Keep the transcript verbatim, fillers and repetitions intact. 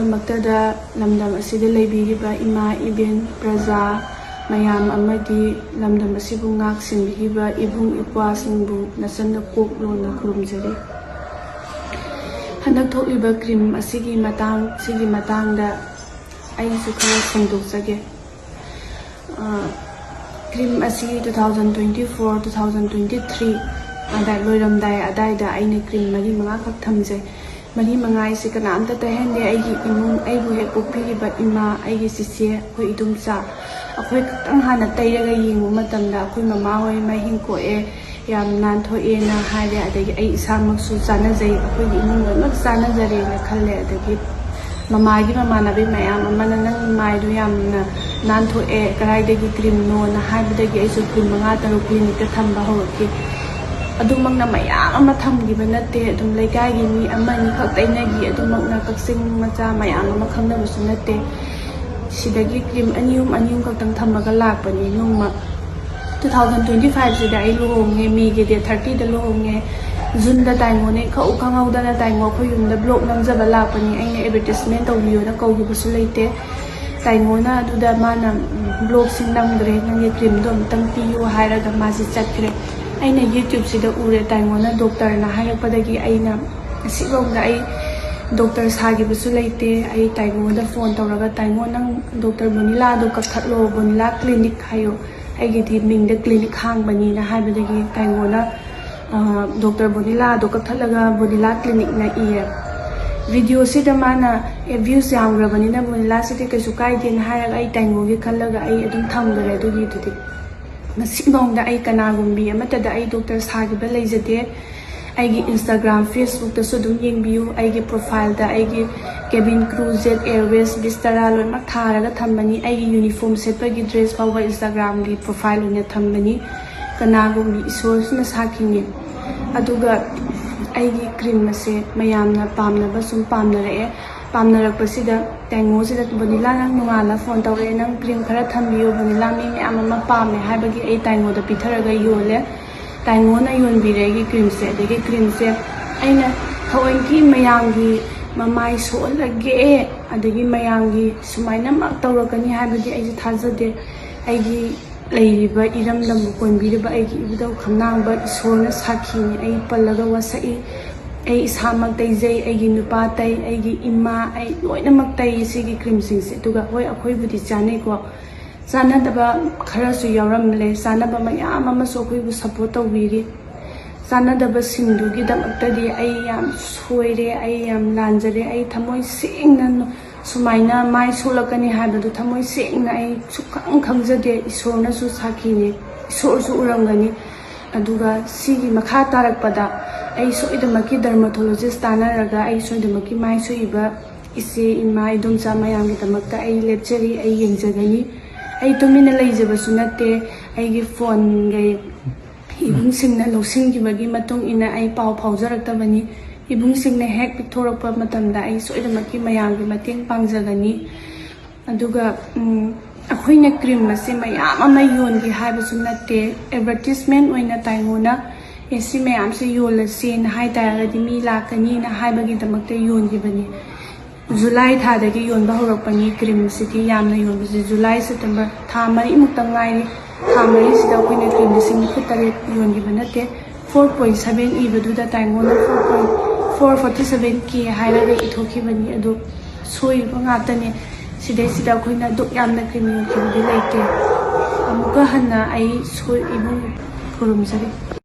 ꯃꯛꯇꯗ ꯂꯝꯗꯝ ꯑꯁꯤꯗ ꯂꯩꯕꯤꯔꯤꯕ ꯏꯃꯥ ꯏꯕꯦꯟ ꯄ꯭ꯔꯖꯥ ꯃꯌꯥꯝ ꯑꯃꯗꯤ ꯂꯝꯗꯝ ꯑꯁꯤꯕꯨ ꯉꯥꯛ ꯁꯦꯟꯕꯤꯔꯤꯕ ꯏꯕꯨꯡ ꯏꯄ꯭ꯋꯥꯁꯤꯡꯕꯨ ꯅꯆꯟꯅ ꯀꯣꯛ ꯂꯣꯟꯅ ꯈꯨꯔꯨꯝꯖꯔꯤ꯫ ꯍꯟꯗꯛ ꯊꯣꯛꯂꯤꯕ ꯀ꯭ꯔꯤꯝ ꯑꯁꯤꯒꯤ ꯃꯇꯥꯡ ꯁꯤꯒꯤ ꯃꯇꯥꯡꯗ ꯑꯩꯁꯨ ꯈꯔ ꯐꯣꯡꯗꯣꯛꯆꯒꯦ꯫ ꯀ꯭ꯔꯤꯝ ꯑꯁꯤ two thousand twenty four, two thousand twenty three ꯑꯗꯥꯏ ꯂꯣꯏꯔꯝꯗꯥꯏ ꯑꯗꯥꯏꯗ ꯑꯩꯅ ꯀ꯭ꯔꯤꯝ ꯃꯔꯤ ꯃꯉꯥꯈꯛ ꯊꯝꯖꯩ꯫ ꯃꯔꯤ ꯃꯉꯥ ꯍꯥꯏꯁꯦ ꯀꯅꯥꯝꯇ ꯇꯩꯍꯟꯗꯦ꯫ ꯑꯩꯒꯤ ꯏꯃꯨꯡ, ꯑꯩꯕꯨ ꯍꯦꯛ ꯄꯣꯛꯄꯤꯔꯤꯕ ꯏꯃꯥ, ꯑꯩꯒꯤ ꯆꯤꯆꯦ, ꯑꯩꯈꯣꯏ ꯏꯗꯣꯝꯆꯥ, ꯑꯩꯈꯣꯏ ꯈꯛꯇꯪ ꯍꯥꯟꯅ ꯇꯩꯔꯒ ꯌꯦꯡꯕ ꯃꯇꯝꯗ ꯑꯩꯈꯣꯏ ꯃꯃꯥ ꯍꯣꯏ ꯃꯥꯏ ꯍꯤꯡꯀꯣꯛꯑꯦ, ꯌꯥꯝ ꯅꯥꯟꯊꯣꯛꯑꯦꯅ ꯍꯥꯏꯔꯦ꯫ ꯑꯗꯒꯤ ꯑꯩ ꯏꯁꯥꯃꯛꯁꯨ ꯆꯥꯟꯅꯖꯩ, ꯑꯩꯈꯣꯏꯒꯤ ꯏꯃꯨꯡ ꯂꯣꯏꯅꯃꯛ ꯆꯥꯟꯅꯖꯔꯦꯅ ꯈꯜꯂꯦ꯫ ꯑꯗꯒꯤ ꯃꯃꯥꯒꯤ ꯃꯃꯥꯟꯅꯕꯤ ꯃꯌꯥꯝ ꯑꯃꯅ "ꯅꯪ ꯃꯥꯏꯗꯣ ꯌꯥꯝꯅ ꯅꯥꯟꯊꯣꯛꯑꯦ, ꯀꯗꯥꯏꯗꯒꯤ ꯀ꯭ꯔꯤꯝꯅꯣꯅ?" ꯍꯥꯏꯕꯗꯒꯤ ꯑꯩꯁꯨ ꯀ꯭ꯔꯤꯝ ꯃꯉꯥ ꯇꯔꯨꯛ ꯀ꯭ꯂꯤꯅꯤꯛꯇ ꯊꯝꯕ ꯍꯧꯔꯛꯈꯤ꯫ ꯑꯗꯨꯃꯛꯅ ꯃꯌꯥꯝ ꯑꯃ ꯊꯝꯈꯤꯕ ꯅꯠꯇꯦ, ꯑꯗꯨꯝ ꯂꯩꯀꯥꯏꯒꯤ ꯃꯤ ꯑꯃꯅꯤ ꯈꯛ ꯇꯩꯅꯈꯤ꯫ ꯑꯗꯨꯃꯛꯅ ꯀꯛꯆꯤꯡ ꯃꯆꯥ ꯃꯌꯥꯝ ꯑꯃ ꯈꯪꯅꯕꯁꯨ ꯅꯠꯇꯦ꯫ ꯁꯤꯗꯒꯤ ꯀ꯭ꯔꯤꯝ ꯑꯅꯤ ꯑꯍꯨꯝ, ꯑꯅꯤ ꯑꯍꯨꯝ ꯈꯛꯇꯪ ꯊꯝꯃꯒ ꯂꯥꯛꯄꯅꯤ ꯅꯣꯡꯃ꯫ Two thousand twenty five ꯁꯤꯗ ꯑꯩ ꯂꯨꯍꯣꯡꯉꯦ, ꯃꯦꯒꯤ date thirty ꯗ ꯂꯨꯍꯣꯡꯉꯦ꯫ ꯖꯨꯟꯗ ꯇꯥꯏꯉꯣꯅ ꯏꯈꯪ ꯈꯪꯍꯧꯗꯅ ꯇꯥꯏꯉꯣ ꯑꯩꯈꯣꯏ ꯌꯨꯝꯗ vlog ꯅꯝꯖꯕ ꯂꯥꯛꯄꯅꯤ꯫ ꯑꯩꯅ advertisement ꯇꯧꯕꯤꯌꯣꯅ ꯀꯧꯈꯤꯕꯁꯨ ꯂꯩꯇꯦ꯫ ꯇꯥꯏꯉꯣꯅ ꯑꯗꯨꯗ ꯃꯥꯅ, "ꯎꯝ, vlogꯁꯤꯡ ꯅꯝꯈ꯭ꯔꯦ, ꯅꯪꯒꯤ ꯀ꯭ꯔꯤꯝꯗꯣ ꯑꯝꯇꯪ ꯄꯤꯌꯨ" ꯍꯥꯏꯔꯒ ꯃꯥꯁꯤ ꯆꯠꯈ꯭ꯔꯦ꯫ ꯑꯩꯅ YouTubeꯁꯤꯗ ꯎꯔꯦ, ꯇꯥꯏꯉꯣꯅ ꯗꯣꯛꯇꯔꯅ ꯍꯥꯏꯔꯛꯄꯗꯒꯤ ꯑꯩꯅ ꯉꯁꯤꯐꯥꯎꯗ ꯑꯩ ꯗꯣꯛꯇꯔ ꯁꯥꯈꯤꯕꯁꯨ ꯂꯩꯇꯦ꯫ ꯑꯩ ꯇꯥꯏꯉꯣꯗ ꯐꯣꯟ ꯇꯧꯔꯒ, "ꯇꯥꯏꯉꯣ, ꯅꯪ ꯗꯣꯛꯇꯔ ꯕꯣꯅꯤꯂꯥꯗꯣ ꯀꯛꯊꯠꯂꯣ, ꯕꯣꯅꯤꯂꯥ ꯀ꯭ꯂꯤꯅꯤꯛ ꯍꯥꯏꯌꯣ, ꯑꯩꯒꯤꯗꯤ ꯃꯤꯡꯗ ꯀ꯭ꯂꯤꯅꯤꯛ ꯍꯥꯡꯕꯅꯤꯅ" ꯍꯥꯏꯕꯗꯒꯤ ꯇꯥꯏꯉꯣꯅ, ꯑ, ꯗꯣꯛꯇꯔ ꯕꯣꯅꯤꯂꯥꯗꯣ ꯀꯛꯊꯠꯂꯒ ꯕꯣꯅꯤꯂꯥ ꯀ꯭ꯂꯤꯅꯤꯛꯅ ꯏꯌꯦ꯫ ꯚꯤꯗꯤꯑꯣꯁꯤꯗ ꯃꯥꯅ, "ꯑꯦ, views ꯌꯥꯝꯈ꯭ꯔꯕꯅꯤꯅ ꯕꯣꯅꯤꯂꯥꯁꯤꯗꯤ ꯀꯩꯁꯨ ꯀꯥꯏꯗꯦꯅ" ꯍꯥꯏꯔꯒ ꯑꯩ ꯇꯥꯏꯉꯣꯒꯤ ꯈꯜꯂꯒ ꯑꯩ ꯑꯗꯨꯝ ꯊꯝꯈ꯭ꯔꯦ ꯑꯗꯨꯒꯤꯗꯨꯗꯤ꯫ ꯉꯁꯤꯐꯥꯎꯗ ꯑꯩ ꯀꯅꯥꯒꯨꯝꯕꯤ ꯑꯃꯠꯇꯗ ꯑꯩ ꯗꯣꯛꯇꯔ ꯁꯥꯈꯤꯕ ꯂꯩꯖꯗꯦ꯫ ꯑꯩꯒꯤ Instagram, Facebookꯇꯁꯨ ꯑꯗꯨꯝ ꯌꯦꯡꯕꯤꯌꯨ꯫ ꯑꯩꯒꯤ profileꯗ ꯑꯩꯒꯤ cabin crew, Jet Airways, Vistara ꯂꯣꯏꯅꯃꯛ ꯊꯥꯔꯒ ꯊꯝꯕꯅꯤ꯫ ꯑꯩꯒꯤ uniform ꯁꯦꯠꯄꯒꯤ dress ꯐꯥꯎꯕ Instagramꯒꯤ profile ꯑꯣꯏꯅ ꯊꯝꯕꯅꯤ꯫ ꯀꯅꯥꯒꯨꯝꯕꯤ ꯏꯁꯣꯔꯁꯤꯅ ꯁꯥꯈꯤꯅꯤ꯫ ꯑꯗꯨꯒ ꯑꯩꯒꯤ ꯀ꯭ꯔꯤꯝ ꯑꯁꯦ ꯃꯌꯥꯝꯅ ꯄꯥꯝꯅꯕ ꯁꯨꯝ ꯄꯥꯝꯅꯔꯛꯑꯦ꯫ ꯄꯥꯝꯅꯔꯛꯄꯁꯤꯗ ꯇꯥꯏꯉꯣꯁꯤꯗ, "ꯕꯣꯅꯤꯂꯥ, ꯅꯪ ꯅꯣꯡꯉꯥꯜꯂ ꯐꯣꯟ ꯇꯧꯔꯛꯑꯦ, ꯅꯪ ꯀ꯭ꯔꯤꯝ ꯈꯔ ꯊꯝꯕꯤꯌꯣ ꯕꯣꯅꯤꯂꯥ, ꯃꯤ ꯃꯌꯥꯝ ꯑꯃ ꯄꯥꯝꯃꯦ" ꯍꯥꯏꯕꯒꯤ ꯑꯩ ꯇꯥꯏꯉꯣꯗ ꯄꯤꯊꯔꯒ ꯌꯣꯜꯂꯦ꯫ ꯇꯥꯏꯉꯣꯅ ꯌꯣꯟꯕꯤꯔꯦ ꯑꯩꯒꯤ ꯀ꯭ꯔꯤꯝꯁꯦ꯫ ꯑꯗꯒꯤ ꯀ꯭ꯔꯤꯝꯁꯦ ꯑꯩꯅ ꯊꯑꯣꯏꯀꯤ ꯃꯌꯥꯝꯒꯤ ꯃꯃꯥꯏ ꯁꯣꯛꯍꯜꯂꯒꯦ, ꯑꯗꯒꯤ ꯃꯌꯥꯝꯒꯤ ꯁꯨꯃꯥꯏꯅꯃꯛ ꯇꯧꯔꯛꯀꯅꯤ ꯍꯥꯏꯕꯗꯤ ꯑꯩꯁꯨ ꯊꯥꯖꯗꯦ꯫ ꯑꯩꯒꯤ ꯂꯩꯔꯤꯕ ꯏꯔꯝꯗꯝꯕꯨ ꯀꯣꯟꯕꯤꯔꯤꯕ ꯑꯩꯒꯤ ꯏꯕꯨꯙꯧ ꯈꯝꯂꯥꯡꯕ ꯏꯁꯣꯔꯅ ꯁꯥꯈꯤꯅꯤ꯫ ꯑꯩ ꯄꯜꯂꯒ ꯋꯥꯁꯛꯏ꯫ ꯑꯩ ꯏꯁꯥꯃꯛ ꯇꯩꯖꯩ, ꯑꯩꯒꯤ ꯅꯨꯄꯥ ꯇꯩ, ꯑꯩꯒꯤ ꯏꯃꯥ, ꯑꯩ ꯂꯣꯏꯅꯃꯛ ꯇꯩ ꯁꯤꯒꯤ ꯀ꯭ꯔꯤꯝꯁꯤꯡꯁꯦ꯫ ꯑꯗꯨꯒ ꯍꯣꯏ, ꯑꯩꯈꯣꯏꯕꯨꯗꯤ ꯆꯥꯅꯩꯀꯣ, ꯆꯥꯟꯅꯗꯕ ꯈꯔꯁꯨ ꯌꯥꯎꯔꯝꯂꯦ꯫ ꯆꯥꯟꯅꯕ ꯃꯌꯥꯝ ꯑꯃꯁꯨ ꯑꯩꯈꯣꯏꯕꯨ ꯁꯞꯄꯣꯔꯠ ꯇꯧꯕꯤꯔꯤ꯫ ꯆꯥꯟꯅꯗꯕꯁꯤꯡꯗꯨꯒꯤꯗꯃꯛꯇꯗꯤ ꯑꯩ ꯌꯥꯝ ꯁꯣꯏꯔꯦ, ꯑꯩ ꯌꯥꯝ ꯂꯥꯟꯖꯔꯦ꯫ ꯑꯩ ꯊꯃꯣꯏ ꯁꯦꯡꯅ ꯁꯨꯃꯥꯏꯅ ꯃꯥꯏ ꯁꯣꯛꯂꯛꯀꯅꯤ ꯍꯥꯏꯕꯗꯨ ꯊꯃꯣꯏ ꯁꯦꯡꯅ ꯑꯩ ꯁꯨꯛꯈꯪ ꯈꯪꯖꯗꯦ꯫ ꯏꯁꯣꯔꯅꯁꯨ ꯁꯥꯈꯤꯅꯤ, ꯏꯁꯣꯔꯁꯨ ꯎꯔꯝꯒꯅꯤ꯫ ꯑꯗꯨꯒ ꯁꯤꯒꯤ ꯃꯈꯥ ꯇꯥꯔꯛꯄꯗ ꯑꯩ ꯁꯣꯏꯗꯅꯃꯛꯀꯤ ꯗꯔꯃꯥꯇꯣꯂꯣꯖꯤꯁ ꯇꯥꯟꯅꯔꯒ ꯑꯩ ꯁꯣꯏꯗꯅꯃꯛꯀꯤ ꯃꯥꯏ ꯁꯣꯛꯏꯕ ꯏꯆꯦ, ꯏꯃꯥ, ꯏꯗꯣꯝꯆꯥ ꯃꯌꯥꯝꯒꯤꯗꯃꯛꯇ ꯑꯩ ꯂꯦꯞꯆꯔꯤ, ꯑꯩ ꯌꯦꯡꯖꯒꯅꯤ꯫ ꯑꯩ ꯇꯨꯃꯤꯟꯅ ꯂꯩꯖꯕꯁꯨ ꯅꯠꯇꯦ꯫ ꯑꯩꯒꯤ ꯐꯣꯟꯒ ꯏꯕꯨꯡꯁꯤꯡꯅ ꯂꯧꯁꯤꯟꯈꯤꯕꯒꯤ ꯃꯇꯨꯡ ꯏꯟꯅ ꯑꯩ ꯄꯥꯎ ꯐꯥꯎꯖꯔꯛꯇꯕꯅꯤ꯫ ꯏꯕꯨꯡꯁꯤꯡꯅ ꯍꯦꯛ ꯄꯤꯛꯊꯣꯔꯛꯄ ꯃꯇꯝꯗ ꯑꯩ ꯁꯣꯏꯗꯅꯃꯛꯀꯤ ꯃꯌꯥꯝꯒꯤ ꯃꯇꯦꯡ ꯄꯥꯡꯖꯒꯅꯤ꯫ ꯑꯗꯨꯒ, ꯎꯝ, ꯑꯩꯈꯣꯏꯅ ꯀ꯭ꯔꯤꯝ ꯑꯁꯦ ꯃꯌꯥꯝ ꯑꯃ ꯌꯣꯟꯒꯦ ꯍꯥꯏꯕꯁꯨ ꯅꯠꯇꯦ꯫ ꯑꯦꯗꯚꯔꯇꯤꯁꯃꯦꯟ ꯑꯣꯏꯅ ꯇꯥꯏꯉꯣꯅ, "ꯑꯦ, ꯁꯤ ꯃꯌꯥꯝꯁꯦ ꯌꯣꯜꯂꯁꯦꯅ ꯍꯥꯏ ꯇꯥꯔꯒꯗꯤ ꯃꯤ ꯂꯥꯛꯀꯅꯤꯅ" ꯍꯥꯏꯕꯒꯤꯗꯃꯛꯇ ꯌꯣꯟꯈꯤꯕꯅꯤ꯫ ꯖꯨꯂꯥꯏ ꯊꯥꯗꯒꯤ ꯌꯣꯟꯕ ꯍꯧꯔꯛꯄꯅꯤ ꯀ꯭ꯔꯤꯝꯁꯤꯗꯤ ꯌꯥꯝꯅ ꯌꯣꯟꯕꯁꯦ꯫ ꯖꯨꯂꯥꯏ, ꯁꯦꯞꯇꯦꯝꯕꯔ ꯊꯥ ꯃꯔꯤꯃꯨꯛꯇ ꯉꯥꯏꯔꯤ꯫ ꯊꯥ ꯃꯔꯤꯁꯤꯗ ꯑꯩꯈꯣꯏꯅ ꯀ꯭ꯔꯤꯝ ꯂꯤꯁꯤꯡ ꯅꯤꯐꯨ ꯇꯔꯦꯠ ꯌꯣꯟꯈꯤꯕ ꯅꯠꯇꯦ꯫ ꯐꯣꯔ ꯄꯣꯏꯟ ꯁꯚꯦꯟ ꯏꯕꯗꯨꯗ ꯇꯥꯏꯉꯣꯟꯅ four point four forty seven ꯀꯦ ꯍꯥꯏꯔꯒ ꯏꯊꯣꯛꯈꯤꯕꯅꯤ꯫ ꯑꯗꯨ ꯁꯣꯏꯕ ꯉꯥꯛꯇꯅꯦ꯫ ꯁꯤꯗꯩꯁꯤꯗ ꯑꯩꯈꯣꯏꯅ ꯑꯗꯨꯛ ꯌꯥꯝꯅ ꯀ꯭ꯔꯤꯝ ꯌꯣꯟꯈꯤꯕꯗꯤ ꯂꯩꯇꯦ꯫ ꯑꯃꯨꯛꯀ ꯍꯟꯅ ꯑꯩ ꯁꯣꯏ ꯏꯕꯨꯡ ꯈꯨꯔꯨꯝꯖꯔꯤ꯫